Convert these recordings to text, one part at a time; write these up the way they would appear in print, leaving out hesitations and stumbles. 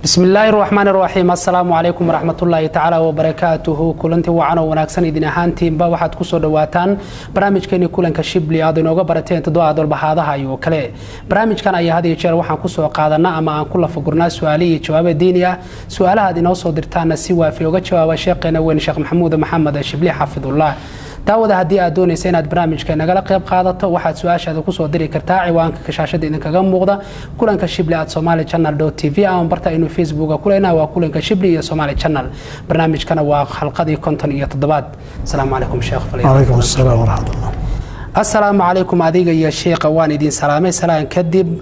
Bismi illaahi raxmaan raxiim. Assalaamu calaykum waraxmatullaahi tacaala wabarakaatuhu. Kulanti wacan oo wanaagsan idin ahaantiinba, waxaad kusoo dhawaataan barnaamijkeeni Kulanka Shibli aad inooga barateen toddobaad walbahaadaha iyo kale. Barnaamijkan ayaa had iyo jeer waxaan kusoo qaadanaa ama aan ku lafagurnaa su-aalihii jawaaba diini ah. Su-aalaha aad inoo soo dirtaana si waafi oga jawaaba sheekheena weyn, Sheekh Maxamuud Maxamed Shibli xafidullah. Daawada, haddii aad doonaysa inaad barnaamijka nagala qayb qaadato, waxaad su-aashaada kusoo diri kartaa ciwaanka kashaashada idinkaga muuqda, Kulanka Shibli @somalichannel.tv, ama barta aynu Facebooka kuleyna waa Kulanka Shibli iyo Somali Channel. Barnaamijkana waa xalqadii 57aad. Asalaamu calaykum, sheekh. Calaykum asalaam waraxmatullah. Assalaamu calaykum adiga iyo sheekha, waan idin salaamay. Salaan kadib,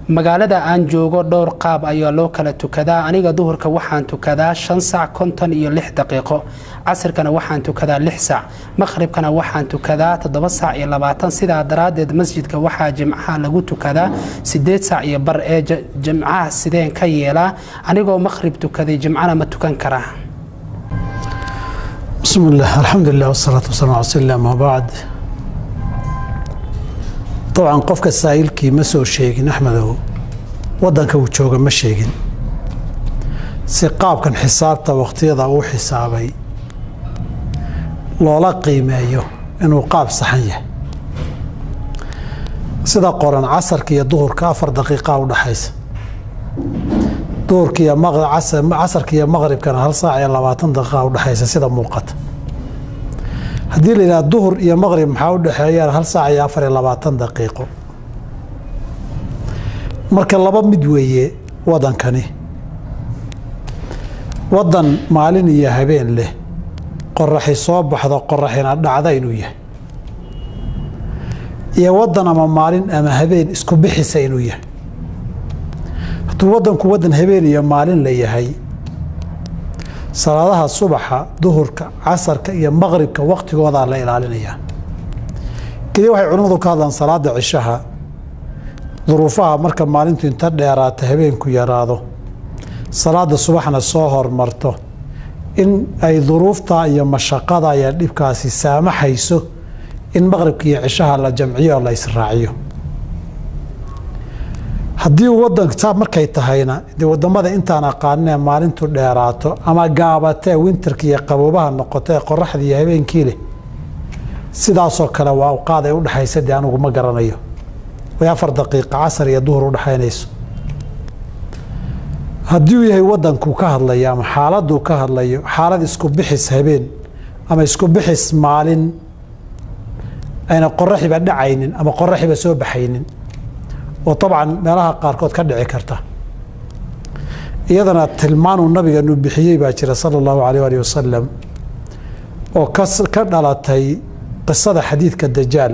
magaalada aan joogo dhowr qaab ayaa loo kala tukadaa. Aniga duhurka waxaan tukadaa 5 saac 56 daqiiqo, casirkana waxaan tukadaa 6 saac, maqhribkana waxaan tukadaa 7 saac iyo 20. Sidaa daraaddeed masjidka waxaa jimcaha lagu tukadaa 8 saac iyo bar. Ee jimcaha sideen ka yeelaa? Anigoo maqhrib tukaday jimcana ma tukan karaa? Bismi illah, alxamdulilah, wasalaatu wasalaam ala rasuuli illah, ama bacd. Dabcan qofka saa'ilkii ma soo sheegin, Axmedow, waddanka uu jooga ma sheegin. Si qaabkan xisaabta wakhtiyada uu xisaabay loola qiimeeyo inuu qaab saxan yahay, sida qoran casarka iyo duhurka 4 daqiiqa u dhaxaysa, duhurka iyo casarka iyo maqribkana 1 saac iyo 20 daqiiqa udhexaysa. Sida muuqata, haddii la yidhaha duhur iyo maqrib maxaa u dhexeeyaan, 1 saac iyo 24 daqiiqo. Marka laba mid weeye: waddankani waddan maalin iyo habeen leh, qoraxi soo baxdo qoraxina dhacda inuu yahay, iyo waddan ama maalin ama habeen isku bixisa inuu yahay. Hadduu waddanku waddan habeen iyo maalin la yahay, salaadaha subaxa, duhurka, casarka iyo maqribka waktigoodaa la ilaalinayaa. Keliya waxay culimmadu ka hadlaan salaada cishaha, duruufaha marka maalintu inta dheeraata habeenku yaraado, salaada subaxna soo hormarto, in ay duruufta iyo mashaqada iyo dhibkaasi saamaxayso in maqribka iyo cishaha la jamciyo oo la israaciyo. Haddii wadan saa markay tahayna, dee wadamada intaan aqaaninee maalintu dheeraato ama gaabatee, winterka iyo qaboobaha noqoto ee qoraxda iyo habeenkii leh, sidaasoo kale waa awqaad ay udhexaysa dee anigu ma garanayo, way 4 daqiiqa casar iyo duhur udhexaynayso. Haddii uu yahay waddankuu ka hadlayo ama xaaladuu ka hadlayo xaalad isku bixis habeen ama isku bixis maalin, ayna qoraxiba dhacaynin ama qoraxiba soo baxaynin, oo dabcan meelaha qaarkood ka dhici karta, iyadana tilmaanuu nabigeenu bixiyey baa jira, sala allahu alayh alih wasalam, oo ka dhalatay qisada xadiidka Dajaal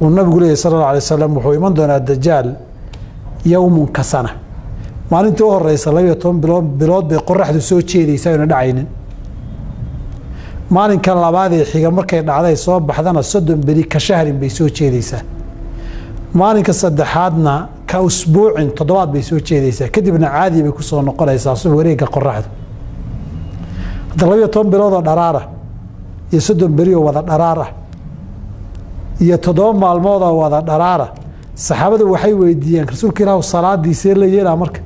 uu nabigu leeyay sala allah alay wasalam: wuxuu iman doonaa Dajaal yowmun ka sana. Maalintii u horeysa 12 bilood bay qoraxdu soo jeedaysaa ayna dhacaynin. Maalinka labaadee xiga markay dhacday soo baxdana 30 beri ka shahrin bay soo jeedaysaa. Maalinka saddexaadna ka usbuucin, toddobaad bay soo jeedaysaa. Kadibna caadi bay kusoo noqonaysaa sub wareegga qoraxdu. Hadda 12 bilood oo dharaara iyo 30 beri oo wada dharaar ah iyo 7 maalmood oo wada dharaara, saxaabadu waxay weydiiyeen rasuulka Ilaahu, salaadiisee la yeelaa marka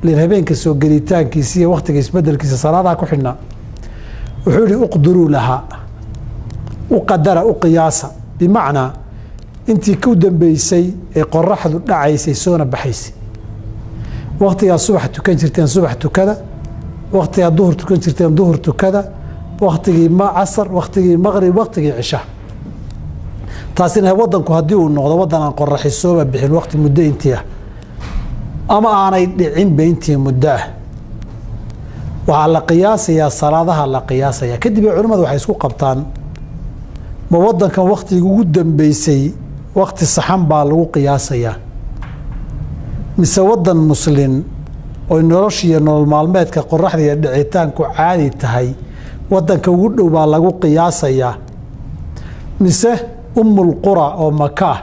ilan habeenka soo gelitaankiisa iyo waktiga isbedelkiisa salaadaha ku xidhnaa? Wuxuu yihi: uqduruu lahaa, u qadara, u qiyaasa. Bimacnaa intii ku dambeysay ee qoraxdu dhacaysay soona baxaysay, waktigaa subax tukan jirteen subax tukada, waktigaa duhur tukan jirteen duhur tukada, waktigii casar, waktigii maqrib, waktigii cisha. Taasina wadanku haddii uu noqdo waddan aan qoraxi sooba bixin wakti muddo intii ah ama aanay dhicinba intii muddo ah, waxaa la qiyaasayaa salaadaha la qiyaasaya. Kadib culimmadu waxay isku qabtaan: ma wadankan waktigii ugu dambeysay wakti saxan baa lagu qiyaasayaa, mise wadan muslin oy noloshiiyo nolol maalmeedka qoraxda iyo dhicitaanku caadi tahay wadanka ugu dhow baa lagu qiyaasayaa, mise Ummul Qura oo Maka ah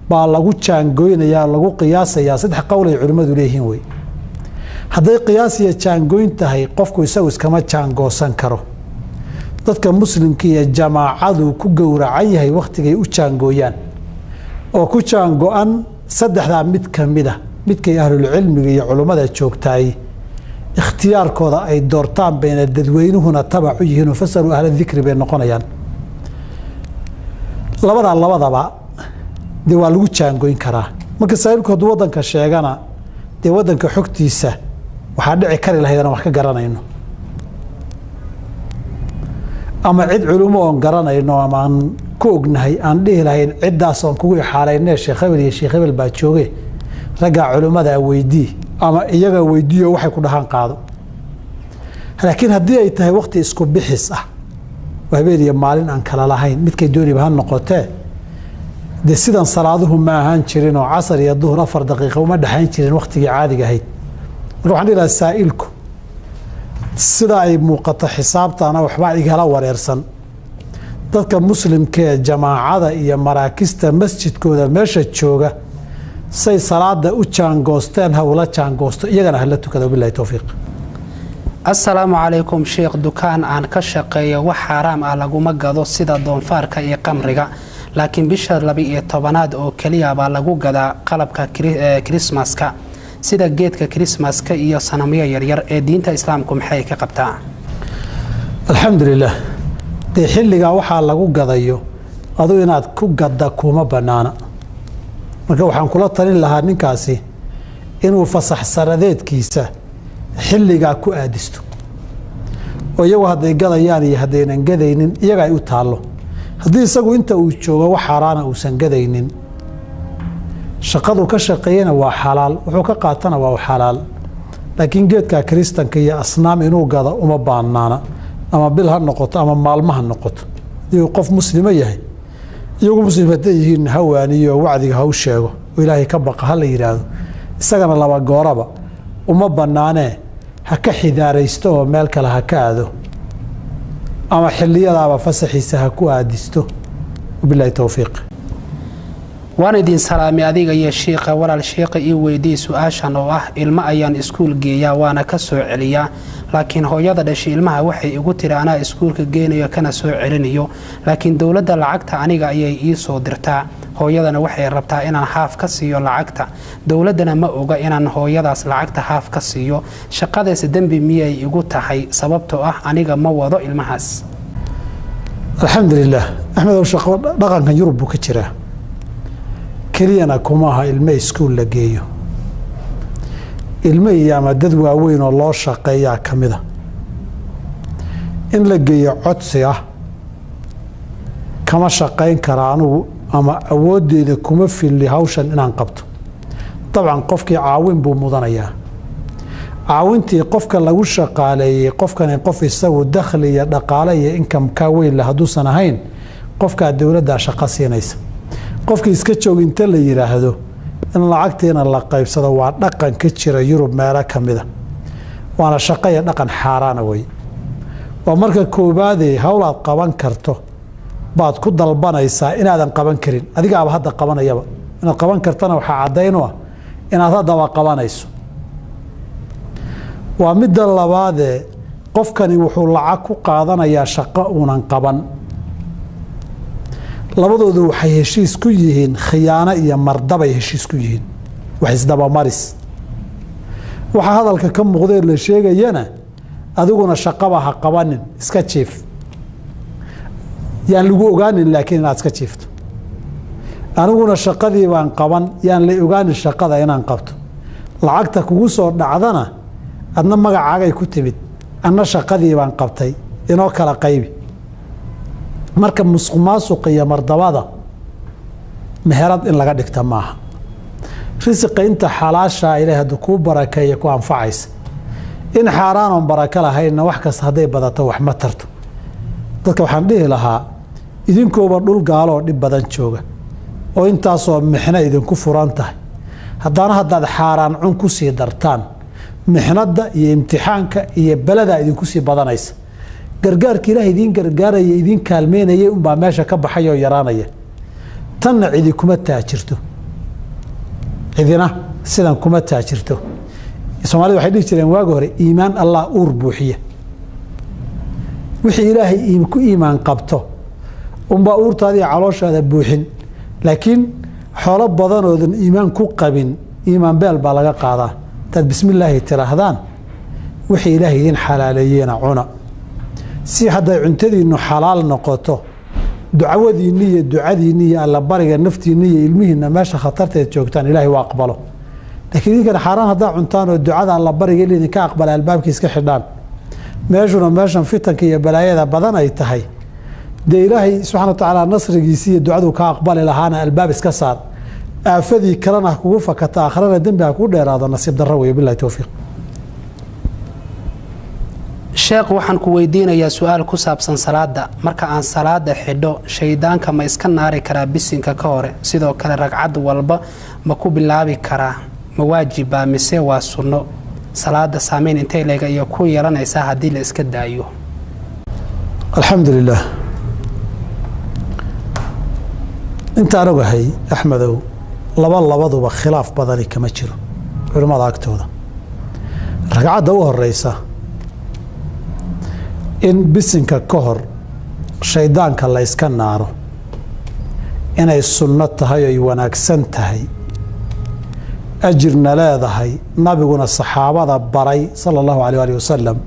baa lagu jaangoynayaa, lagu qiyaasayaa? Saddex qowl ay culimmadu leeyihiin wey. Hadday qiyaas iyo jaangoyn tahay, qofku isagu iskama jaangoosan karo. Dadka muslimka iyo jamaacadu ku gowracan yahay wakhtigay u jaangooyaan oo ku jaango-an saddexdaa mid ka mid a. Midkay ahlulcilmiga iyo culummada joogtaay ikhtiyaarkooda ay doortaan bayna dadweynuhuna tabac u yihiin oo fasaluu ahla dikri bay noqonayaan. Labadaa labadaba dee waa lagu jaangoyn karaa. Marka saaxiibku hadduu waddanka sheegana, dee waddanka xogtiisa waxaa dhici kari lahayd aan wax ka garanayno ama cid culumo oon garanayno ama aan ku ognahay aan dhihi lahayn ciddaas oon kugu ixaalaynee, Sheekh hebel iyo Sheekh hebel baa jooge, raggaa culimmadaa weydii ama iyaga weydiiyo, waxay ku dhahaan qaado. Laakiin haddii ay tahay wakti isku bixis ah oo habeen iyo maalin aan kala lahayn, midkay dooniba ha noqotee, dee sidan salaaduhu ma ahaan jirin oo casar iyo duhur 4 daqiiqa uma dhexayn jirin waktigii caadiga ahayd. Marka waxaan dhihi lahaa saa'ilku sida ay muuqato xisaabtaana waxbaa igala wareersan. Dadka muslimka ee jamaacada iyo maraakista masjidkooda meesha jooga say salaada u jaangoosteen ha ula jaangoosto, iyagana hala tukada. Wabilahi towfiiq. Assalaamu calaykum sheekh, dukaan aan ka shaqeeyo wax xaaraam ah laguma gado sida doonfaarka iyo qamriga, laakiin bisha 12aad oo keliya baa lagu gadaa qalabka krismaska sida geedka krismaska iyo sanamyo yaryar, ee diinta islaamku maxay ka qabtaa? Alxamdulilah. Dee xilligaa waxaa lagu gadayo adu inaad ku gadda kuma bannaana. Marka waxaan kula talin lahaa ninkaasi inuu fasax sanadeedkiisa xilligaa ku aadisto, oo iyagu hadday gadayaan iyo haddaynan gadaynin iyaga ay u taallo. Haddii isagu inta uu joogo wax xaaraana uusan gadaynin, shaqadu ka shaqeeyena waa xalaal, wuxuu ka qaatana waa xalaal. Laakiin geedka kiristanka iyo asnaam inuu gado uma baanaana, ama bil ha noqoto ama maalmo ha noqoto. Haddii uu qof muslimo yahay, iyagu muslim hadday yihiin, ha waaniyo, wacdiga ha u sheego oo Ilaahay ka baqa ha la yidhaahdo. Isagana laba gooraba uma banaanee ha ka xidaaraysto oo meel kale ha ka aado ama xiliyadaaba fasaxiisa ha ku aadisto. Wabilahi towfiiq. Waan idin salaamay adiga iyo shiikha. Walaal, shiikha ii weydii su-aashan oo ah: ilmo ayaan iskuul geeyaa waana ka soo celiyaa, laakiin hooyada dhashay ilmaha waxay igu tiri anaa iskuulka geynayo kana soo celinayo, laakiin dowladda lacagta aniga ayay ii soo dirtaa, hooyadana waxay rabtaa inaan haaf ka siiyo lacagta, dowladdana ma oga inaan hooyadaas lacagta haaf ka siiyo. Shaqadaas dembi miyay igu tahay, sababtoo ah aniga ma wado ilmahaas? Alxamdulilah. Axmedow, shaqo dhaqankan Yurub buu ka jiraa, keliyana kuma aha ilmo iskuul la geeyo, ilmo iyo ama dad waaweyn oo loo shaqeeyaa ka mida in la geeyo codsi ah kama shaqayn kara anugu ama awooddeeda kuma filli hawshan inaan qabto. Dabcan qofkii caawin buu mudanayaa. Caawintii qofka lagu shaqaaleeyey, qofkani qof isagu dakhli iyo dhaqaale iyo income kaa weyn leh hadduusan ahayn, qofkaa dowladdaa shaqo siinaysa. Qofkii iska joog inta la yidhaahdo in lacagtiina la qaybsado waa dhaqan ka jira Yurub meelo ka mida, waana shaqo iyo dhaqan xaaraana wey. Waa marka koowaadee howlaad qaban karto baad ku dalbanaysaa inaadan qaban karin. Adigaaba hadda qabanayaba, inaad qaban kartana waxaa caddayn u ah inaad haddaba qabanayso. Waa midda labaadee, qofkani wuxuu lacag ku qaadanayaa shaqo uunan qaban. Labadoodu waxay heshiis ku yihiin khiyaano iyo mardabay heshiis ku yihiin, wax isdabamaris. Waxaa hadalka ka muuqdee la sheegayana, adiguna shaqaba ha qabanin, iska jiif, yaan lagu ogaanin laakiin inaad iska jiifto. Aniguna shaqadii baan qaban, yaan la ogaanin shaqada inaan qabto. Lacagta kugu soo dhacdana adna magacaagay ku timid, anna shaqadii baan qabtay, inoo kala qaybi. Marka musuq maasuqa iyo mardabada meherad in laga dhigta maaha. Risiqa inta xalaashaa Ilahay hadduu kuu barakeeya ku anfacaysa, in xaaraan oon barako lahaynna wax kasta hadday badato wax ma tarto. Dadka waxaan dhihi lahaa, idinkooba dhul gaaloo dhib badan jooga oo intaasoo mixno idinku furan tahay, haddana haddaad xaaraan cun ku sii dartaan, mixnadda iyo imtixaanka iyo beladaa idinku sii badanaysa. Gargaarka Ilaah idiin gargaaraya, idiin kaalmeynayay unbaa meesha ka baxaya oo yaraanaya. Tanna cidi kuma taajirto, cidina sidan kuma taajirto. Soomaalida waxay dhihi jireen waagi hore, iimaan Allah uur buuxiya. Wixii Ilaahay ku iimaan qabto unbaa uurtaada iyo calooshaada buuxin, laakiin xoolo badanoodan iimaan ku qabin Iimaan beel baa laga qaadaa. Intaad bismillaahi tiraahdaan wixii ilaahay idin xalaaleeyena cuna. Si hadday cuntadiinnu xalaal noqoto, ducawadiinni iyo ducadiinni iyo allabariga naftiinni iyo ilmihiinna meesha khatarteed joogtaan ilaahay waa aqbalo. Laakiin idinkana xaaraan haddaa cuntaan oo ducada allabariga il idinka aqbala albaabkii iska xidhaan, meeshuna meeshan fitanka iyo balaayada badan ay tahay, dee ilaahay subxana wa tacaala nasrigiisi iyo ducaduu ka aqbali lahaana albaab iska saar, aafadii kalena ha kugu fakata, aakharana dembi ha kugu dheeraado, nasiib darro weeye. Billahi towfiiq. Sheekh, waxaan ku weydiinayaa su-aal ku saabsan salaada. Marka aan salaada xidho, shaydaanka ma iska naari karaa bisinka ka hore? Sidoo kale ragcad walba ma ku bilaabi karaa? Ma waajibaa mise waa sunno? Salaada saameyn intay leeg iyo ku yeelanaysaa haddii la iska daayo? Alxamdu lilah. Intaan ogahay, Axmedow, labaduba khilaaf badani kama jiro culimmada agtooda. Ragcadda u horeysa in bisinka ka hor shaydaanka la yska naaro inay sunno tahay oy wanaagsan tahay, ajirna leedahay, nabiguna saxaabada baray sala allahu alayh alih wasalam,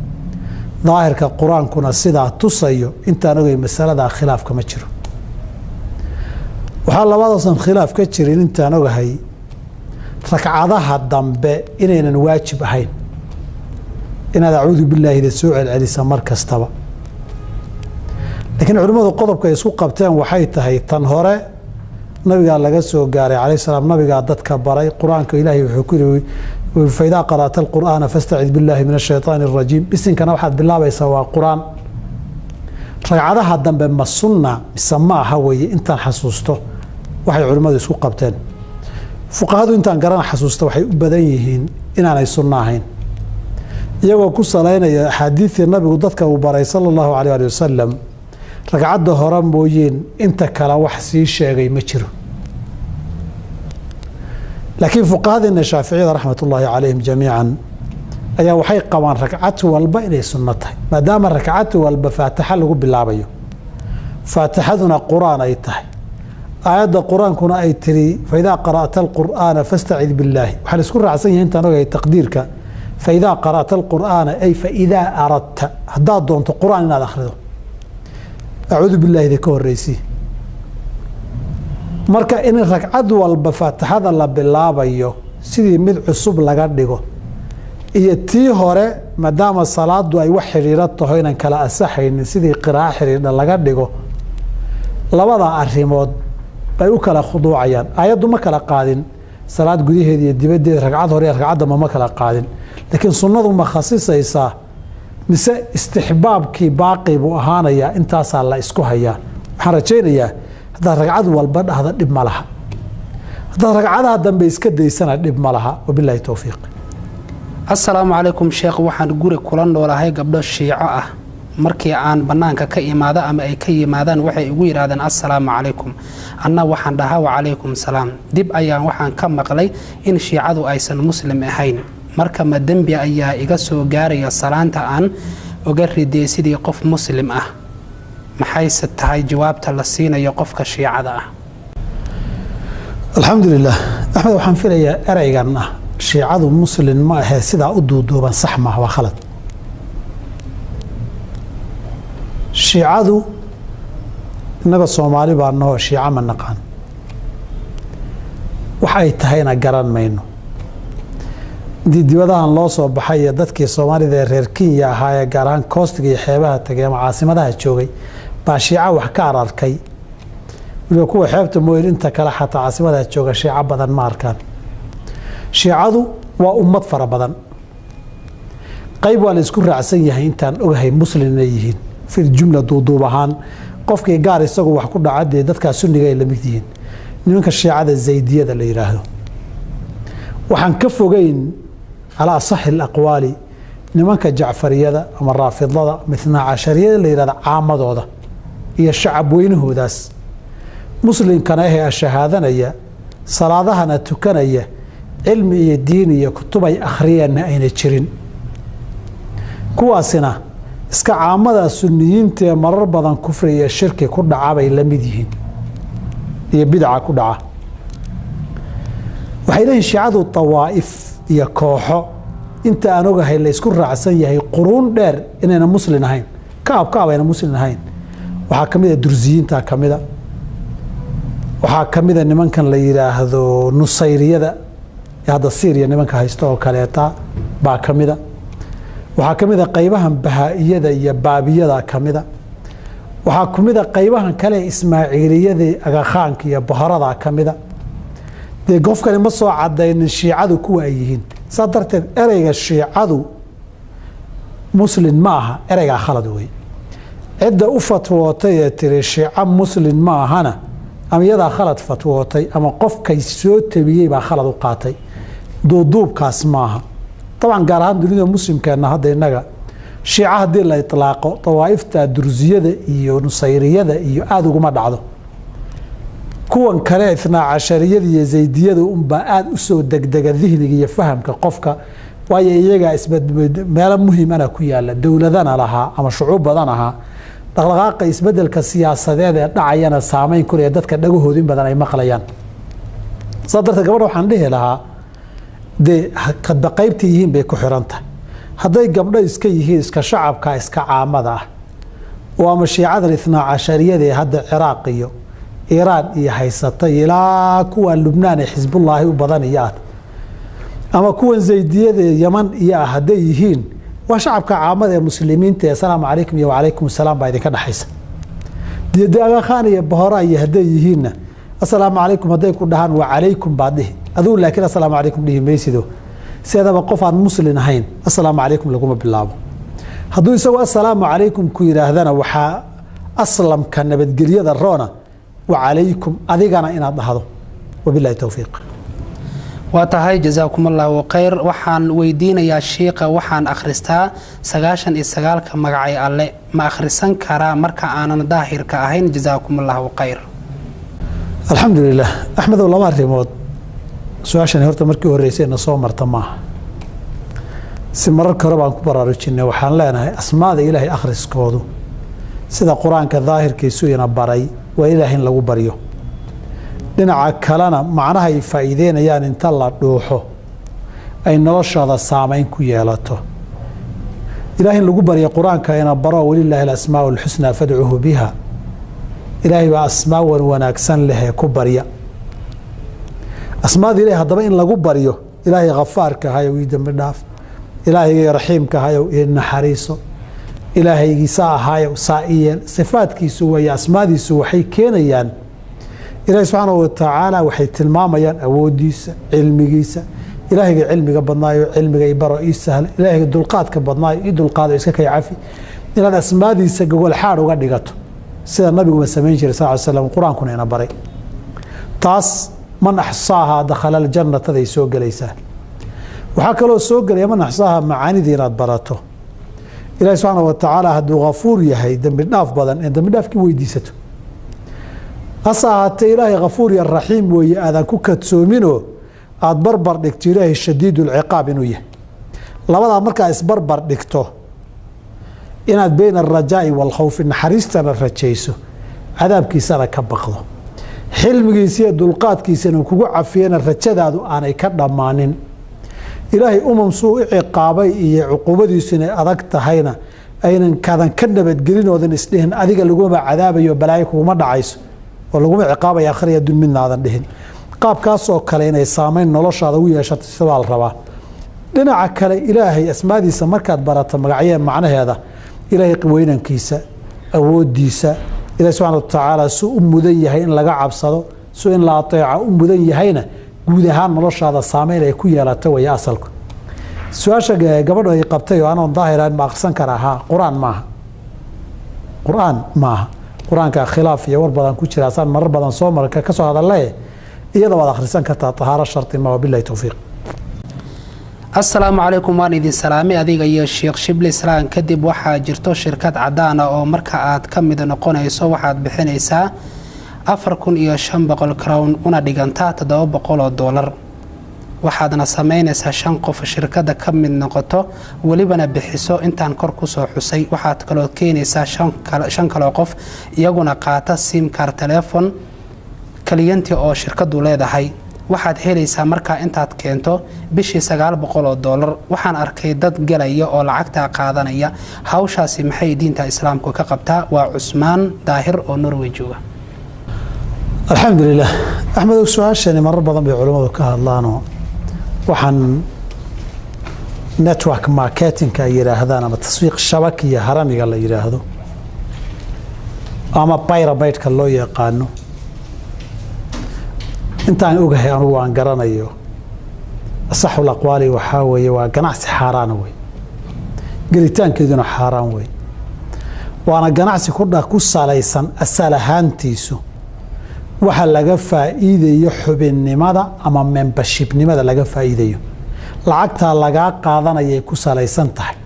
daahirka qur-aankuna sidaa tusayo. Intaan ogay masaladaa khilaaf kama jiro. Waxaa labadaasan khilaaf ka jirin intaan ogahay ragcadaha dambe inaynan waajib ahayn inaad acuudu billaahida soo celcelisa mar kastaba. Laakiin culimmadu qodobka ay isku qabteen waxay tahay, tan hore nabigaa laga soo gaaray calayh salaam, nabigaa dadka baray qur-aanka. Ilaahay wuxuu ku yidhi: faidaa qara'ta alqur'aana fastacid billahi min ashaytaani arajiim. Bisinkana waxaad bilaabaysaa waa qur-aan. Ragcadaha dambe ma sunna mise ma aha weeye intaan xasuusto waxay culimmadu isku qabteen. Fuqahadu intaan garan xasuusta waxay u badan yihiin inaanay sunno ahayn, iyagoo ku salaynaya axaadiidtii nabigu dadka uu baray sala allahu alayh ali wasalam. Ragcadda hore mooyeen inta kale wax sii sheegay ma jiro. Laakiin fuqahadeena shaaficiyada raxmat ullaahi calayhim jamiican ayaa waxay qabaan ragcad walba inay sunno tahay, maadaama ragcad walba faatixa lagu bilaabayo, faatixaduna qur-aan ay tahay, aayadda qur-aankuna ay tiri faidaa qara'ta alqur'aana fastacid billaahi. Waxaa la isku raacsan yahay intaan ogahay taqdiirka faidaa qara'ta alqur'aana, ay faidaa aradta, haddaad doonto qur-aan inaad akhrido, acuudu billaahida ka horreysii. Marka in ragcad walba faatixada la bilaabayo sidii mid cusub laga dhigo iyo tii hore, maadaama salaadu ay wax xidhiidho taho inaan kala asaxaynin, sidii qiraa'o xidhiidha laga dhigo, labada arrimood bay u kala khuduucayaan. Aayaddu ma kala qaadin salaad gudaheeda iyo dibaddeeda, ragcad hore iyo ragcad dambe ma kala qaadin. Laakiin sunnadu ma khasisaysaa mise istixbaabkii baaqi buu ahaanayaa? Intaasaa la isku hayaa. Waxaan rajaynayaa haddaad ragcad walba dhahda dhib ma laha, haddaad ragcadaha dambe iska daysana dhib ma laha. Wabillahi towfiiq. Assalaamu calaykum sheekh, waxaan guri kula noolahay gabdho shiico ah. Markii aan bannaanka ka imaado ama ay ka yimaadaan, waxay igu yidhaahdeen assalaamu calaykum, anna waxaan dhahaa wacalaykum salaam. Dib ayaan waxaan ka maqlay in shiicadu aysan muslim ahayn. Marka ma dembi ayaa iga soo gaaraya salaanta aan uga ridiyay sidii qof muslim ah? Maxayse tahay jawaabta la siinayo qofka shiicada ah? Alxamdu lilah. Axmed, waxaan filayaa ereygan ah shiicadu muslin ma ahee sidaa u duuduuban sax maaha, waa khalad. Shiicadu innaga Soomaali baa nahoo shiico ma naqaan, wax ay tahayna garan mayno. Intii dibadahan loo soo baxay iyo dadkii Soomaalida ee reer Kenya ahaa ee gaar ahaan koostiga iyo xeebaha tagay ama caasimadaha joogay baa shiico wax ka ararkay. Weliba kuwa xeebta mooyin, inta kale xataa caasimadaha jooga shiico badan ma arkaan. Shiicadu waa ummad fara badan. Qayb waa la isku raacsan yahay intaan ogahay muslim inay yihiin fil jumla, duuduub ahaan. Qofkii gaar isagu wax ku dhaca dee dadkaa sunniga ay la mid yihiin. Nimanka shiicada zaydiyada la yidhaahdo waxaan ka fogeyn calaa asaxi alaqwaali nimanka jacfariyada ama raafidada mitnaa cashariyada la yidhahdo, caamadooda iyo shacab weynahoodaas muslimkana ahee ashahaadanaya, salaadahana tukanaya, cilmi iyo diin iyo kutubay akhriyeenna ayna jirin. Kuwaasina iska caamada suniyiinta ee marar badan kufri iyo shirki ku dhaca bay la mid yihiin iyo bidaca ku dhaca. Waxay leeyihin shiicadu tawaa'if iyo kooxo inta aan ogahay la isku raacsan yahay quruun dheer inayna muslin ahayn, kaab kaab ayna muslin ahayn. Waxaa ka mid a dursiyiinta ka mida, waxaa ka mida nimankan la yidhaahdo nusayriyada ee hadda Syriya nimanka haysta oo kaleeta baa ka mida, waxaa ka mid a qaybahan bahaa-iyada iyo baabiyada ka mida, waxaa ka mid a qaybahan kale ismaaciiliyada agakhaanka iyo bohorada ka mida. Dee qofkani ma soo cadaynin shiicadu kuwa ay yihiin, saa darteed ereyga shiicadu muslin ma aha, ereygaa khalad wey. Cidda u fatwootay ee tiri shiico muslin ma ahana ama iyadaa khalad fatwootay ama qofkay soo tabiyey baa khalad u qaatay, duuduubkaas maaha. Dabcan gaar ahaan dunida muslimkeenna hadda innaga shiica haddii la itlaaqo dawaa'ifta dursiyada iyo nusayriyada iyo aada uguma dhacdo. Kuwan kale itnaa cashariyada iyo zaydiyada unbaa aada usoo degdega dihniga iyo fahamka qofka, waayo iyagaa meelo muhiimana ku yaala, dowladana lahaa ama shucuub badan ahaa, dhaqdhaqaaqa isbedelka siyaasadeed ee dhacayana saameyn ku leh dadka dhagahoodu in badan ay maqlayaan. Saa darteed gabadha waxaan dhihi lahaa dee kadba qaybta yihiin bay ku xiran tahay. Hadday gabdho iska yihiin iska shacabka iska caamada ah oo ama shiicadan itnaa cashariyada ee hadda Ciraaq iyo Iiraan iyo haysatay ilaa kuwa Lubnaan ee Xisbullaahi u badan iyo ah, ama kuwan zaydiyada ee Yaman iyo ah hadday yihiin, waa shacabka caamada ee muslimiinta ee asalaamu calaykum iyo wacalaykum asalaam baa idinka dhexaysa. Dee Agakhaan iyo Bohora iyo hadday yihiinna asalaamu calaykum hadday ku dhahaan wa calaykum baad dhihi adigu, laakiin asalaamu calaykum dhihi maysido. Sideedaba qof aan muslin ahayn asalaamu calaykum laguma bilaabo. Hadduu isagu assalaamu calaykum ku yidhaahdana waxaa aslamka nabadgelyada roona wa calaykum adigana inaad dhahdo. Wabillahi towfiiq. Waa tahay, jasaakum allahu khayr. Waxaan weydiinayaa shiiqa, waxaan akhristaa 99-ka magacay Alle, ma akhrisan karaa marka aanan daahirka ahayn? Jasaakum allahu khayr. Alxamdu lilah. Axmedow, laba arrimood su-aashani horta markii horreysay na soo marta maaha, si mararka hore baan ku baraarujinay. Waxaan leenahay asmaada Ilaahay akhriskoodu sida qur-aanka daahirkiisu ina baray waa Ilaah in lagu baryo, dhinaca kalena macnaha ay faa'iideynayaan inta la dhuuxo ay noloshaada saameyn ku yeelato. Ilaah in lagu baryo qur-aanka ina baro, walilaahi alasmaau alxusnaa fadcuhu biha, Ilaahay baa asmaa wan wanaagsan lehee ku barya. Asmaada Ilahay haddaba in lagu baryo, Ilaahay khafaarka ahayow ii dembi dhaaf, Ilaahayga raxiimka ahayow ii naxariiso, Ilaahaygii saa ahaayow saa ii yeel, sifaadkiisu weeye asmaadiisu waxay keenayaan Ilaahay subxaanahu watacaala, waxay tilmaamayaan awooddiisa, cilmigiisa. Ilaahayga cilmiga badnaayo cilmiga i baro ii sahla, Ilaahayga dulqaadka badnaayo ii dulqaado iska kay cafi. Inaad asmaadiisa gogol xaadh uga dhigato sida nabiguba samayn jiray sal ly slam, qur-aankuna ina baray, taas man axsaahaa dakhala aljannataday soo gelaysaa. Waxaa kaloo soo gelaya man axsaaha macaanidii inaad barato. Ilahi subxaana wa tacaala hadduu khafuur yahay dembi dhaaf badan in dembi dhaafkii weydiisato, hase ahaatee Ilaahay khafuur iyo raxiim weeye aadan ku kadsoominoo aada barbar dhigto Ilaahay shadiid ulciqaab inuu yahay. Labadaa markaa isbarbar dhigto inaad bayna alrajaa'i waalkhawfi naxariistana rajayso, cadaabkiisana ka baqdo, xilmigiisa iyo dulqaadkiisana kugu cafiyana rajadaadu aanay ka dhammaanin. Ilaahay umam suu u ciqaabay iyo cuquubadiisu inay adag tahayna aynan kaadan ka nabadgelin oodan isdhihin adiga laguma cadaabayo, balaayo kuguma dhacayso oo laguma ciqaabaya akhriya adduun midna aadan dhihin. Qaabkaasoo kale inay saameyn noloshaada u yeeshato sibaa la rabaa. Dhinaca kale Ilaahay asmaadiisa markaad barato magacyee macnaheeda, Ilaahay weynankiisa, awooddiisa, Ilahi subxana wa tacaala suu u mudan yahay in laga cabsado, suu in la ateeca u mudan yahayna, guud ahaan noloshaada saameyn ay ku yeelato weeye asalku. Su-aasha gabadhu ay qabtay oo anoon daahirayn ma akhrisan karaa? Haa, qur-aan maaha, qur-aan maaha. Qur-aanka khilaaf iyo war badan ku jira, asaan marar badan soo marka ka soo hadalle, iyada waad akhrisan kartaa, tahaaro sharti ma. Wabillahi towfiiq. Assalaamu calaykum, waan idin salaamay adiga iyo Sheekh Shibli. Islaan kadib, waxaa jirto shirkad cadaan ah oo marka aad ka mid noqonayso waxaad bixinaysaa 4500 crown una dhigantaa $700, waxaadna samaynaysaa 5 qof shirkadda ka mid noqoto, welibana bixiso intaan kor kusoo xusay. Waxaad kaloo keenaysaa 5 kaloo qof iyaguna qaata simkar telefon kaliyanti oo shirkadu leedahay. Waxaad helaysaa markaa intaad keento bishii $900. Waxaan arkay dad galaya oo lacagtaa qaadanaya. Hawshaasi maxay diinta Islaamku ka qabtaa? Waa Cusmaan Daahir oo Norway jooga. Alxamdulilah, Axmedow, su-aashani marar badan bay culimmadu ka hadlaanoo waxaan network marketingka ay yidhaahdaan ama taswiiq shabaki iyo haramiga la yidhaahdo ama pyramidka loo yaqaano. Intaan ogahay anugu aan garanayo, asaxul aqwaali waxaa weeye waa ganacsi xaaraana wey, gelitaankeeduna xaaraan wey, waana ganacsi ku salaysan asal ahaantiisu waxa laga faa'iidayo xubinnimada ama membershipnimada laga faa'iidayo, lacagtaa lagaa qaadanayay ku salaysan tahay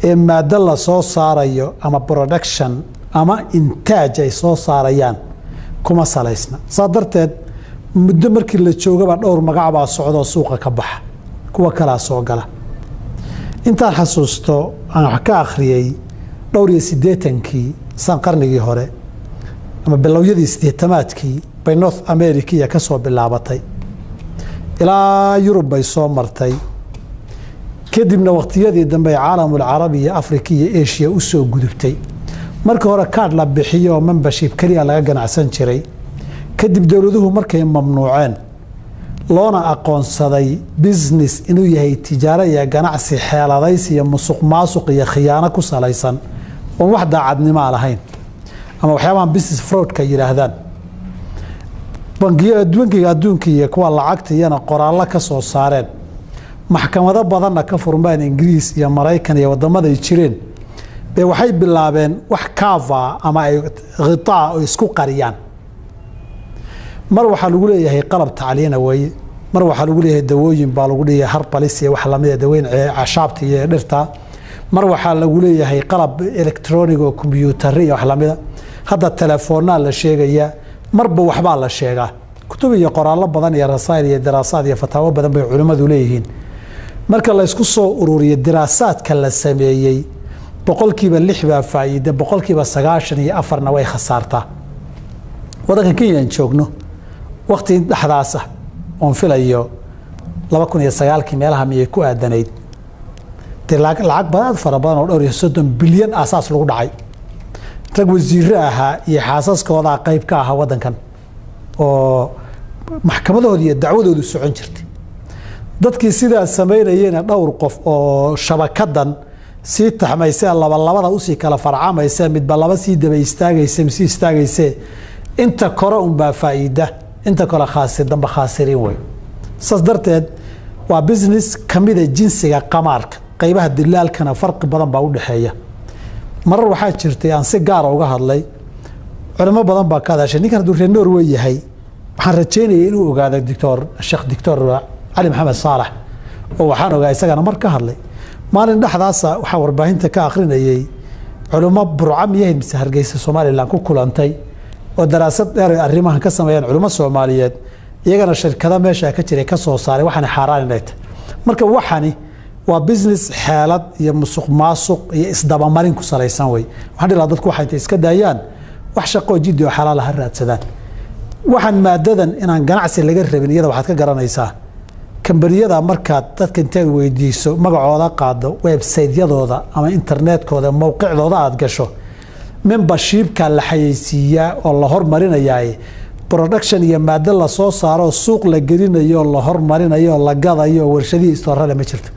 ee maaddo la soo saarayo ama production ama intaaj ay soo saarayaan kuma salaysna. Saa darteed muddo markii la joogaba dhowr magac baa socdoo suuqa ka baxa, kuwa kalaa soo gala. Intaan xasuusto aan wax ka akhriyey, dhowr iyo siddeetankii san qarnigii hore ama bilowyadii siddeetamaadkii bay North America ka soo bilaabatay, ilaa Yurub bay soo martay, kadibna waqtiyadii dambe caalamul carabi iyo Africa iyo Asia u soo gudubtay. Marka hore kaadh la bixiyo oo membership keliya laga ganacsan jiray. Kadib dowladuhu markay mamnuuceen loona aqoonsaday business inuu yahay tijaaro iyo ganacsi xeeladaysi iyo musuq maasuq iyo khiyaano ku salaysan oon wax daacadnimaa lahayn ama waxyaabahan business fraudka yidhaahdaan, bangiga adduunka iyo kuwa lacagta iyana qoraallo ka soo saareen, maxkamado badanna ka furmeen Ingiriis iyo Maraykan iyo wadamaday jireen, be waxay bilaabeen wax cover ama ay khitaa oo isku qariyaan. Mar waxaa lagu leeyahay qalab tacliina weeye, mar waxaa lagu leeyahay dawooyin baa lagu leeyahay, herbalis iyo wax lamida, dawooyin cashaabta iyo dhirta, mar waxaa lagu leeyahay qalab electronic oo kombiyuutarri iyo wax lamida, hadda telefoonaa la sheegayaa, marba waxbaa la sheegaa. Kutub iyo qoraallo badan iyo rasaa'il iyo daraasaad iyo fataawo badan bay culimmadu leeyihiin. Marka la isku soo ururiyo diraasaadka la sameeyey, 6% baa faa'iida, 94%na way khasaartaa. Waddanka Kenya aan joogno wakti dhexdaas ah oon filayo 2009kii meelaha miyay ku aadanayd, dee lacag badan aad fara badan oo dhowr iyo soddon bilyan aasaas lagu dhacay, rag wasiiro ahaa iyo xaasaskoodaa qayb ka ahaa waddankan oo maxkamadahooda iyo dacwadoodu socon jirtay. Dadkii sidaa samaynayeyna dhowr qof oo shabakadan sii taxmaysee labalabada usii kala farcamayse, midba laba sii daba istaagayse sii istaagayse, inta kore unbaa faa'iida, inta kale khaasir damba khaasiriin wey. Saas darteed waa business kamida jinsiga qamaarka, qaybaha dilaalkana farqi badan baa u dhexeeya. Marar waxaa jirtay aan si gaara uga hadlay, culimo badan baa ka hadashay. Ninkan hadduu reer Norway yahay, waxaan rajaynayay inuu ogaado doctor Sheekh Doctor Cali Maxamed Saalax oo waxaan ogaa isagana mar ka hadlay. Maalin dhexdaasa waxaa warbaahinta ka akrinayay culimo Burca miyahayd mise Hargeysa, Somaliland ku kulantay oo daraasad dheer ay arrimahan ka sameeyeen culimo Soomaaliyeed, iyagana shirkado meesha ka jiray ka soo saaray waxaani xaaraan inay tahay. Marka waxani waa business xeelad iyo musuq maasuq iyo isdabamarin ku salaysan wey. Waxaan dhihi lahaa dadku waxay intay iska daayaan wax shaqoo jiddi oo xalaal ha raadsadaan. Waxaan maadadan inaan ganacsi laga rabin iyada waxaad ka garanaysaa kambaniyada markaad dadka intaad weydiiso magacooda qaado, website-yadooda ama internetkooda mowqicdooda aad gasho, membershipka la xayeysiiyaa oo la hormarinayaa, production iyo maado lasoo saaro suuq la gelinayo la hormarinayo la gadayo warshadihii istoorale ma jirto.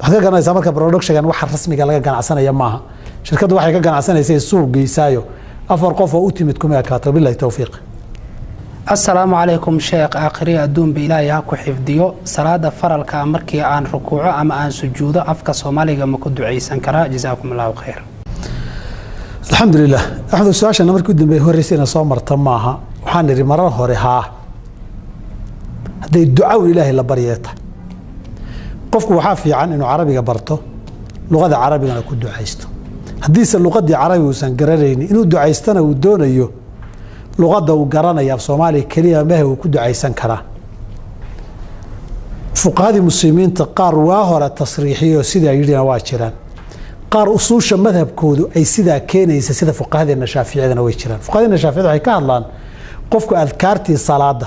Waxaad ka garanaysaa marka productionkan waxa rasmiga laga ganacsanaya maaha, shirkaddu waxay ka ganacsanaysa suuq geysaayo afar qof oo u timid kuma ekaato. Billahi towfiiq. Assalaamu calaykum sheekh, aakhiri adduunba Ilaahay ha ku xifdiyo. Salaada faralka markii aan rukuuco ama aan sujuudo afka Soomaaliga ma ku ducaysan karaa? Jasaakum Allahu khayr. Alxamdulilah, Axmed, su-aashana markii u dambeey horreysayna soo marta maaha. Waxaan idhi marar hore haa, hadday ducaw Ilaahay la baryeeta qofku waxaa fiican inuu carabiga barto, luqada carabigana ku ducaysto. Haddiise luqadii carabiga uusan garanaynin, inuu ducaystana uu doonayo, luqadda uu garanaya af Soomaaliya keliya mehe uu ku ducaysan karaa. Fuqahadii muslimiinta qaar waa hore tasriixiyo sidaa yidhina waa jiraan, qaar usuusha madhabkoodu ay sidaa keenaysa sida fuqahadeena shaaficiyadana way jiraan. Fuqahadeena shaaficiyada waxay ka hadlaan qofku adkaartii salaada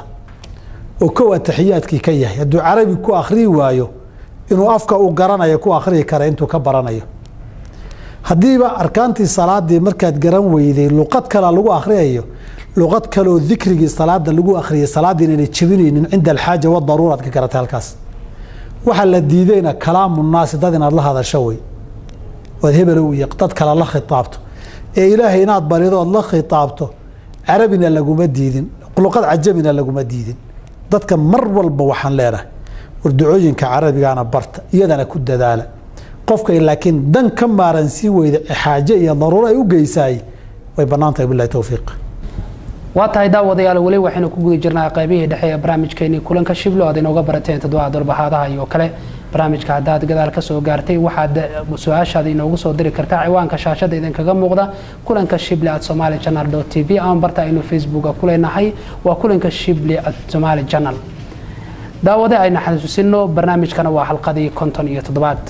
Oo kow ataxiyaadkii ka yahay, hadduu carabi ku akhriyi waayo inuu afka uu garanayo ku akhriyi kara intuu ka baranayo. Haddiiba arkaantii salaadii markaad garan weyday luqad kale lagu akhriyayo, luqad kaleoo dikrigii salaada lagu akhriyay salaaddii inayna jebinaynin cinda alxaaja wadaruura ad ka garatay halkaas. Waxaa la diidayna kalaamu naasi, dad inaad la hadasho wey, ood hebelow iyo dad kale la khitaabto, ee Ilaahay inaad barido ood la khitaabto carabina laguma diidin, luqad cajamina laguma diidin. Dadka mar walba waxaan leenahay war ducooyinka carabigaana barta, iyadana ku dadaala. Qofka laakiin dan ka maaran sii weyda, xaaje iyo daruuro ay u geysaay, way bannaan tahay. Billahi towfiiq. Waa tahay daawadayaal, weli waxaynu ku guda jirnaa qaybihii dhexe ee barnaamijkeenii Kulanka Shiblo aad inooga barateen toddobaad walbahaadaha iyo kale. Barnaamijka haddaad gadaal ka soo gaartay, waxaad su-aashaada inoogu soo diri kartaa ciwaanka shaashada idinkaga muuqda, kulanka shible@somalichannel.tv, ama barta aynu Facebooka ku leenahay waa kulanka shible @somali channel. Daawade, aynu xasuusino barnaamijkana waa xalqadii 57aad.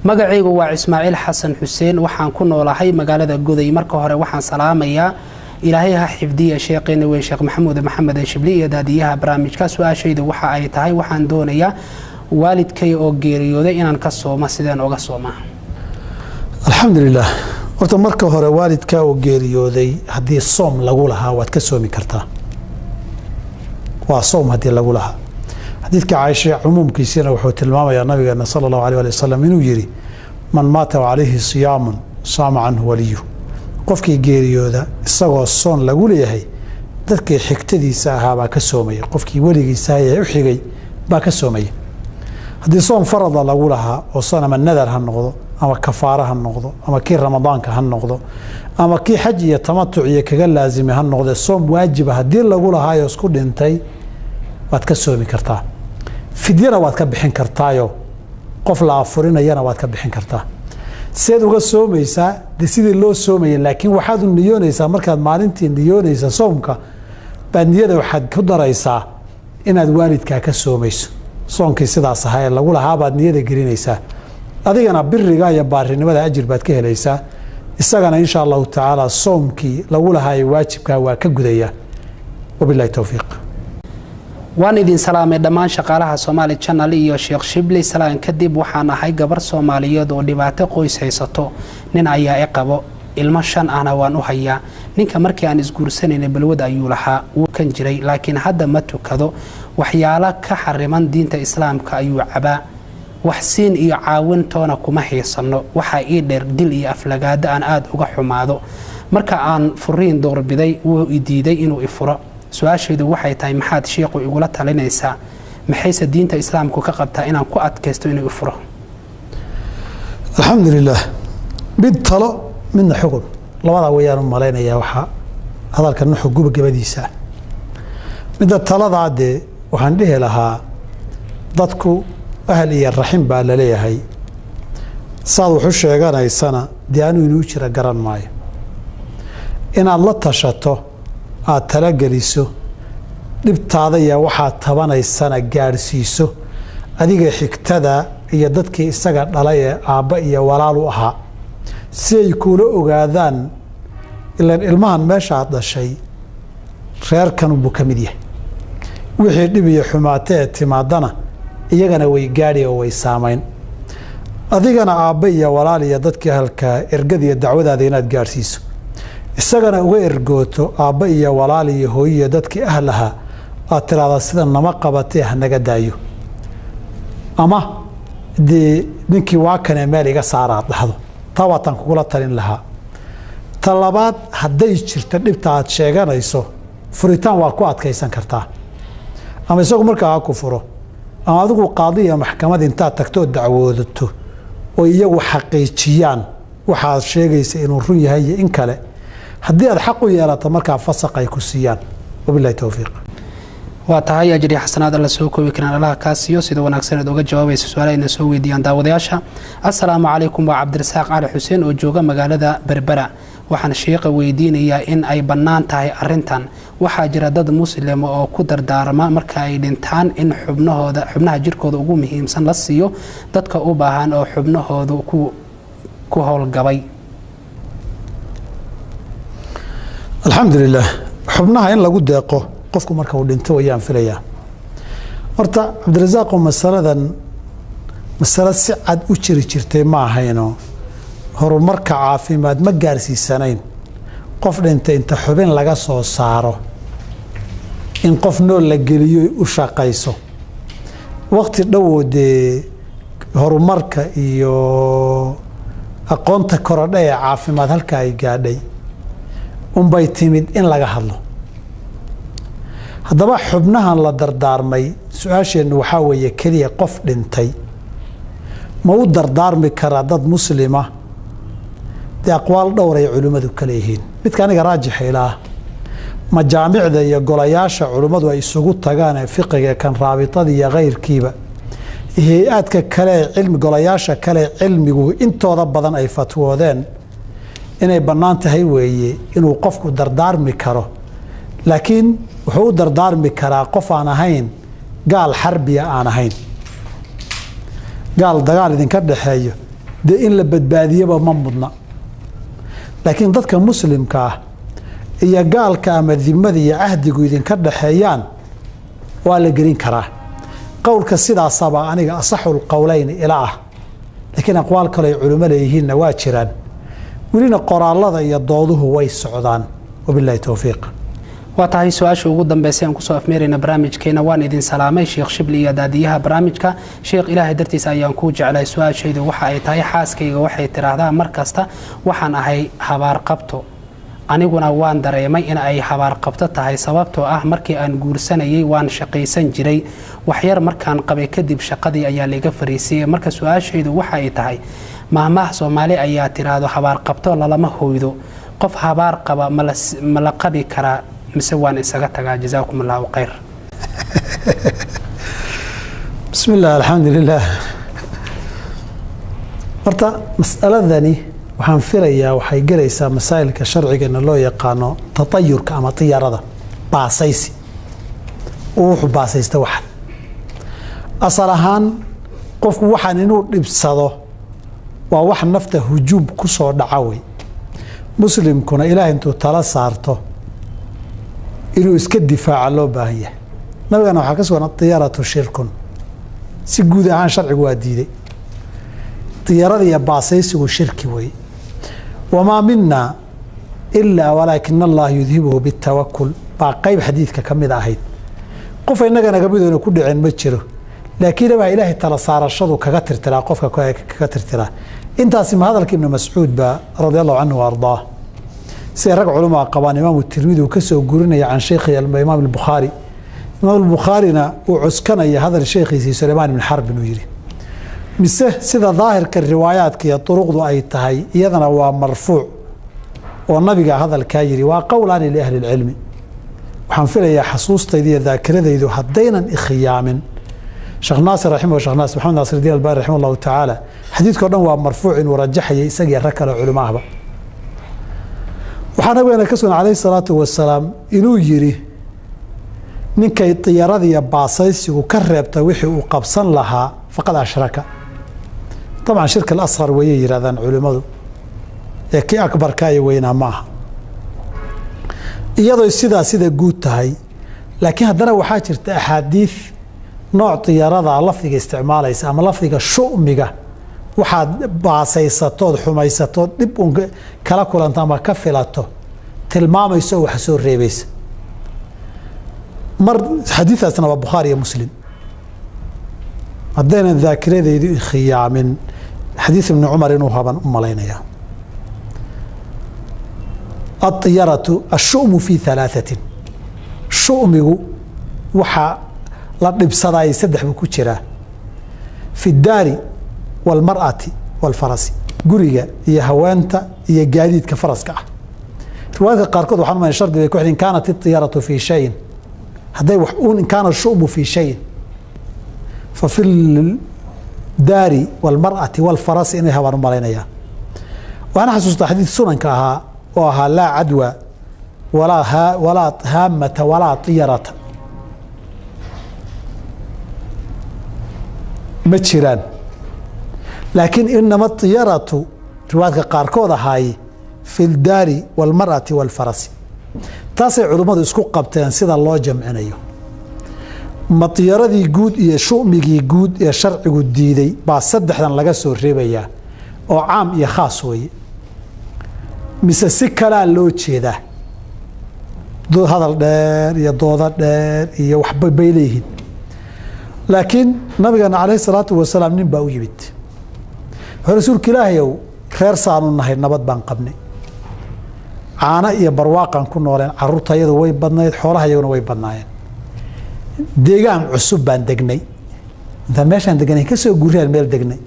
Magacaygu waa Ismaaciil Xasan Xuseen, waxaan ku noolahay magaalada Goday. Marka hore waxaan salaamayaa, Ilaahay ha xifdiya, sheeqeena weyn Sheekh Maxamuud Maxamed Shibli iyo daadiyaha barnaamijka. Su-aashaydu waxa ay tahay, waxaan doonayaa waalidkay oo geeriyooday inaan ka sooma, sideen oga soomaa? Alxamdulilah. Horta marka hore waalidkaa oo geeriyooday haddii soom lagu lahaa waad ka soomi kartaa. Waa soom haddii lagu lahaa. Xadiidka Caaisha cumuumkiisiina wuxuu tilmaamayaa nabigeena sala allahu alayh ali wasalam inuu yidhi: "Man maata calayhi siyaamun saama canhu waliyu." Qofkii geeriyooda isagoo soon lagu leeyahay, dadkii xigtadiisa ahaa baa ka soomaya, qofkii weligiisa ee u xigay baa ka soomaya. Haddii soom farada lagu lahaa oo soon ama nadar ha noqdo ama kafaaro ha noqdo ama kii Ramadaanka ha noqdo ama kii xaj iyo tamatuc iyo kaga laazimay ha noqde, soom waajiba haddii lagu lahaayo isku dhintay, waad ka soomi kartaa, fidyana waad ka bixin kartaayo qof la afurinayana waad ka bixin kartaa. Seed uga soomaysaa? De sidii loo soomayay, laakiin waxaad u niyoonaysaa markaad maalintii niyoonaysa soomka baad niyada waxaad ku daraysaa inaad waalidkaa ka soomayso. Soonkii sidaas ahaa ee lagu lahaa baad niyada gelinaysaa. Adigana biriga iyo baarinimada ajir baad ka helaysaa, isagana insha allahu tacaala soomkii lagu lahaa ee waajibkaa waa ka gudayaa. Wabilahi towfiiq. Waan idin salaamay dhammaan shaqaalaha Somaali Channel iyo Sheekh Shibli. Salaan kadib, waxaan ahay gabar Soomaaliyeed oo dhibaato qoys haysato. Nin ayaa i qabo, ilmo shan ahna waan u hayaa. Ninka markii aan isguursanayna balwad ayuu lahaa, wuu kan jiray, laakiin hadda ma tukado, waxyaalo ka xariman diinta Islaamka ayuu cabaa. Wax siin iyo caawintoona kuma haysano. Waxaa ii dheer dil iyo aflagaado aan aada uga xumaado. Marka aan furiin doorbiday, wuu i diiday inuu i furo. Su-aashaydu waxay tahay, maxaad shiiqu igula talinaysaa? Maxayse diinta Islaamku ka qabtaa inaan ku adkaysto inuu i furo? Alxamdulilah. Mid talo, midna xugun, labadaa wayaan u malaynayaa. Waxaa hadalka nuxu gubagabadiisa ah midda taladaa, dee waxaan dhihi lahaa dadku ahal iyo raxim baa laleeyahay. Saad wax u sheeganaysana dee anuu inuu jira garan maayo. Inaad la tashato, aada talageliso, dhibtaada iyo waxaad tabanaysana gaadhsiiso adiga xigtada iyo dadkii isaga dhalay ee aabba iyo walaal u ahaa, si ay kuula ogaadaan. Ilaan ilmahan meeshaad dhashay reerkanunbuu ka mid yahay. Wixii dhib iyo xumaate ee timaadana iyagana way gaadhi oo way saamayn. Adigana aabba iyo walaal iyo dadkii halkaa ergada iyo dacwadaada inaad gaadhsiiso, isagana uga ergooto aabba iyo walaal iyo hooyo iyo dadkii ahl ahaa, aad tiraahdaa sida nama qabatee hanaga daayo, ama dee ninkii waa kanee meel iga saara aad dhahdo. Taa waataan kugula talin lahaa. Ta labaad, hadday jirto dhibta aad sheeganayso, furitaan waa ku adkaysan kartaa. Ama isagu markaa ha ku furo, ama adigu qaadi iyo maxkamad intaad tagto oo dacwoodato oo iyagu xaqiijiyaan waxaad sheegaysa inuu run yahay iyo in kale. Haddii aad xaq u yeelato, markaa fasaq ay ku siiyaan. Wabilahi towfiiq. Waa tahay, ajri xasanaad Alla soo koobi karaan Allaha kaa siiyo sida wanaagsan aad uga jawaabaysa su-aalaha ina soo weydiiyaan daawadayaasha. Assalaamu calaykum, waa Cabdirasaaq Cali Xuseen oo jooga magaalada Berbera. Waxaan sheekha weydiinayaa in ay bannaan tahay arrintan. Waxaa jira dad Muslima oo ku dardaarma marka ay dhintaan in xubnahooda, xubnaha jirkooda ugu muhiimsan la siiyo dadka u baahan oo xubnahooda ku howlgabay. Alxamdulilah. Xubnaha in lagu deeqo Qofku marka uu dhinto wayaan filayaa. Horta Cabdirasaaqoo, masaladan masalo si cad u jiri jirtay ma ahayno, horumarka caafimaad ma gaarsiisanayn qof dhintay inta xubin laga soo saaro in qof nool la geliyo u shaqayso. Waqti dhowoo dee horumarka iyo aqoonta korodha ee caafimaad halka ay gaadhay unbay timid in laga hadlo. Haddaba xubnahan la dardaarmay, su-aasheennu waxaa weeye keliya, qof dhintay ma u dardaarmi karaa dad muslima? Dee aqwaal dhowr ay culimmadu ka leeyihiin. Midka aniga raajixa ilaah, majaamicda iyo golayaasha culimmadu ay isugu tagaan ee fiqiga, kan raabitada iyo kayrkiiba, hay-aadka kale ee cilmi, golayaasha kale ee cilmigu intooda badan ay fatwoodeen inay bannaan tahay weeye inuu qofku dardaarmi karo. Laakiin wuxuu u dardaarmi karaa qof aan ahayn gaal xarbiya, aan ahayn gaal dagaal idinka dhaxeeyo, dee in la badbaadiyaba ma mudna. Laakiin dadka muslimka ah iyo gaalka ama dimada iyo cahdigu idinka dhaxeeyaan waa la gelin karaa. Qowlka sidaasabaa aniga asaxul qowleyn ila ah, laakiin aqwaal kale ay culimo leeyihiinna waa jiraan. Welina qoraallada iyo dooduhu way socdaan. Wabillahi towfiiq. Waa tahay, su-aasha ugu dambeysay aan kusoo afmeerayna barnaamijkeena. Waan idin salaamay, Sheekh Shibli iyo daadiyaha barnaamijka. Sheekh, Ilaahay dartiisa ayaan kuu jeclay. Su-aashaydu waxa ay tahay, xaaskayga waxay tiraahdaa mar kasta waxaan ahay habaar qabto, aniguna waan dareemay in ay habaar qabto tahay, sababtoo ah markii aan guursanayay waan shaqaysan jiray. Waxyar markaan qabay kadib shaqadii ayaa laiga fariisiyey. Marka su-aashaydu waxa ay tahay, maahmaah Soomaali ayaa tiraahdo habaar qabto lalama hoydo. Qof habaar qaba ma la qabi karaa mise waan isaga tagaa? Jazaakum Allahu khayr. Bismi illah, alxamdu lilah. Horta mas'aladani waxaan filayaa waxay gelaysaa masaa'ilka sharcigeena loo yaqaano tatayurka ama tiyarada, baasaysi uu wuxuu baasaysta. Waxan asal ahaan qofku waxaan inuu dhibsado waa wax nafta hujuum ku soo dhaca wey. Muslimkuna Ilaah intuu tala saarto inuu iska difaaca loo baahan yahay. Nabigana waxaa ka sugan atiyaratu shirkun. Si guud ahaan sharcigu waa diiday diyarada iyo baasaysigu, shirki wey. Wamaa mina ilaa walaakina allaha yudhibuhu bitawakul baa qayb xadiidka ka mid ahayd. Qof innaga naga midoona ku dhicin ma jiro, laakiin baa Ilaahay tala saarashadu kaga tirtiraa, qofka kaga tirtiraa. Intaasi ma hadalka Ibnu Mascuud ba radia Allahu canhu wa ardaah, siday rag culamaa qabaan. Imaamu Tirmidi uu ka soo gurinaya can sheykhi Imaam Albukhaari, Imaam Albukhaarina uu cuskanaya hadal sheekhiisii Sulaymaan ibn Xarb inuu yidhi, mise sida daahirka riwaayaadka iyo duruqdu ay tahay iyadana waa marfuuc oo nabiga hadalkaa yidhi. Waa qowlaani liahli lcilmi. Waxaan filayaa xasuustayda iyo daakiradaydu haddaynan ikhiyaamin, Sheekh Naasir raximah, Sheekh Naasir Maxamed Naasir Diin Albani raximah Allahu tacaala, xadiidka o dhan waa marfuuc inuu rajaxayay isagiyo rag kale culimo ahba. Waxaa nabigeena ka sugan calayhi salaatu wasalaam inuu yidhi ninkay diyaradiiyo baasaysigu ka reebta wixii uu qabsan lahaa faqad ashraka. Dabcan shirki alasqar wayay yidhahdaan culimmadu, ee kii akbarka iyo weynaa ma aha. Iyadoo sidaa sida guud tahay, laakiin haddana waxaa jirta axaadiid nooc diyarada lafdiga isticmaalaysa ama lafdiga shu'miga, waxaad baasaysatood xumaysatood dhib un kala kulanto ama ka filato tilmaamayso oo wax soo reebaysa. Mar xadiidaasna waa Bukhaari iyo Muslim, haddaynan daakiradaydu ikhiyaamin xadiid Ibni Cumar inuu haban u malaynaya. Aiyaratu ashu'mu fi alaaثatin, shu'migu waxaa la dhibsadaayay saddex buu ku jiraa: fi daari wاlmar'ati wاlfarasi, guriga iyo haweenta iyo gaadiidka faraska ah. Riwaayadka qaarkood waxaan umay shardi bay ku xidhin kaanat iطiyaratu fii shayin, hadday wax uun in kaana shu'mu fii shayin fa fi daari wاlmar'ati wاlfarasi inay habaan u malaynayaa. Waxaan xasuustaa xadiid sunanka ahaa oo ahaa laa cadwa walaa haamata walaa tiyarata ma jiraan, laakiin inama tiyaratu riwaayadka qaarkood ahaay fi ldaari wاlmar'ati wاlfarasi. Taasay culimmadu isku qabteen sida loo jamcinayo. Matiyaradii guud iyo shumigii guud ee sharcigu diiday baa saddexdan laga soo reebayaa oo caam iyo khaas weeye, mise si kalaa loo jeedaa? Hadal dheer iyo doodo dheer iyo waxba bay leeyihiin. Laakiin nabigeena calayhi salaatu wasalaam nin baa u yimid, wuxuu rasuulka ilaahayow reer saanu nahay, nabad baan qabnay, caano iyo barwaaqaan ku nooleen, carruurtayadu way badnayd, xoolahayaguna way badnaayeen, deegaan cusub baan degnay, intaan meeshaan degnay ka soo guuriyaan meel degnay,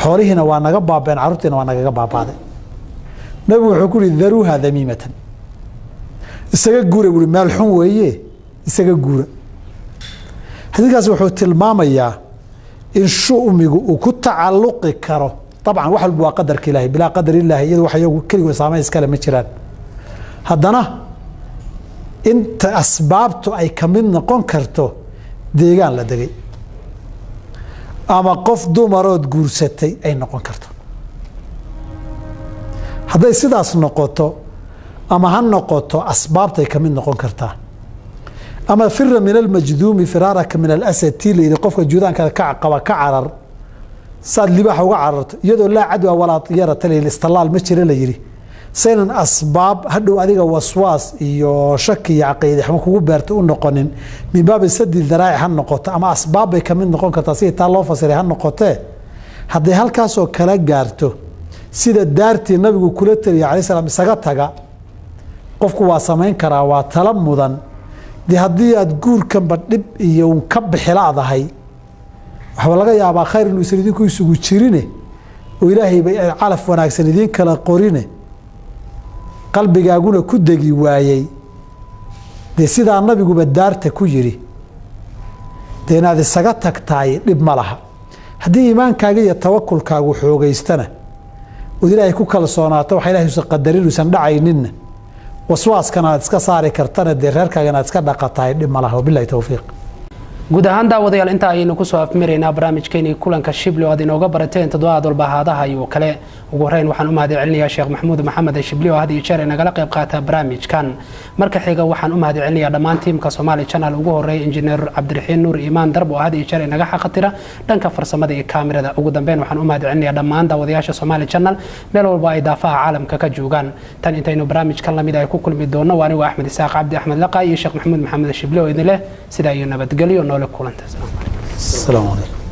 xoolihiina waa naga baabeen, carruurtiina waa nagaga baabaaday. Nabigu wuxuu ku yihi daruuha damiimatan, isaga guura buuri, meel xun weeye, isaga guura. Xadiidkaasi wuxuu tilmaamayaa in shumigu uu ku tacalluqi karo. Dabcan wax walba waa qadarka Ilahay, bilaa qadar illaahi iyadu wax iyagu keligood saameyn iskale ma jiraan. Haddana inta asbaabtu ay ka mid noqon karto deegaan la degay ama qof dumarood guursatay ay noqon karto. Hadday sidaas noqoto ama ha noqoto asbaabtay ka mid noqon kartaa, ama fira min almajduumi firaaraka min alasad tii la yidhi, qofka juudaanka ka qaba ka carar saad libaaxa uga cararto, iyadoo laa cadwa walaa tiyarata la yidhi, istallaal ma jira la yidhi, saynan asbaab hadhow adiga waswaas iyo shaki iyo caqiide xuma kugu beerta u noqonin, min baabi sadi daraa'ic ha noqoto ama asbaab bay ka mid noqon kartaa sidii taa loo fasiray ha noqotee. Hadday halkaasoo kala gaarto sida daartii nabigu kula taliya calayhi salaam isaga taga, qofku waa samayn karaa, waa tala mudan. Dee haddii aad guurkanba dhib iyo un ka bixilaadahay, waxaa laga yaabaa khayr inuusan idinku isugu jirine oo ilaahay bay calaf wanaagsan idiin kala qorine, qalbigaaguna ku degi waayey. Dee sidaa nabiguba daarta ku yidhi, dee inaad isaga tagtaay dhib ma laha. Haddii iimaankaaga iyo tawakulkaagu xoogaystana ood ilaahay ku kalsoonaato, waxa ilahay usan qadarin uusan dhacayninna, waswaaskana aad iska saari kartana, dee reerkaaga inaad iska dhaqatahay dhib ma laha. Wabillahi towfiiq. Guud ahaan daawadayaal, inta ayaynu kusoo afmiraynaa barnaamijkeenii kulanka Shibli oo aad inooga barateen toddobaad walba haadaha iyo kale. Ugu horeyn waxaan u mahad celinayaa Sheekh Maxamuud Maxamed Shibli oo had iyo jeer nagala qayb qaata barnaamijkan. Marka xiga waxaan u mahad celinayaa dhammaan tiimka Somali Channel, ugu horeeya injineer Cabdiraxiin Nuur Iimaan Darb oo had iyo jeer naga xaqatira dhanka farsamada iyo kaamirada. Ugu dambeyn waxaan u mahad celinayaa dhammaan daawadayaasha Somali Channel meel walba ay daafaha caalamka ka joogaan. Tan intaynu barnaamijkan lamid ay ku kulmi doono, waa anigu Axmed Isaaq Cabdi Axmed Laqa iyo Sheekh Maxamuud Maxamed Shibli oo idin leh sidaa iyo nabadgelyo, noole kulanta. Asalaamu calaykum.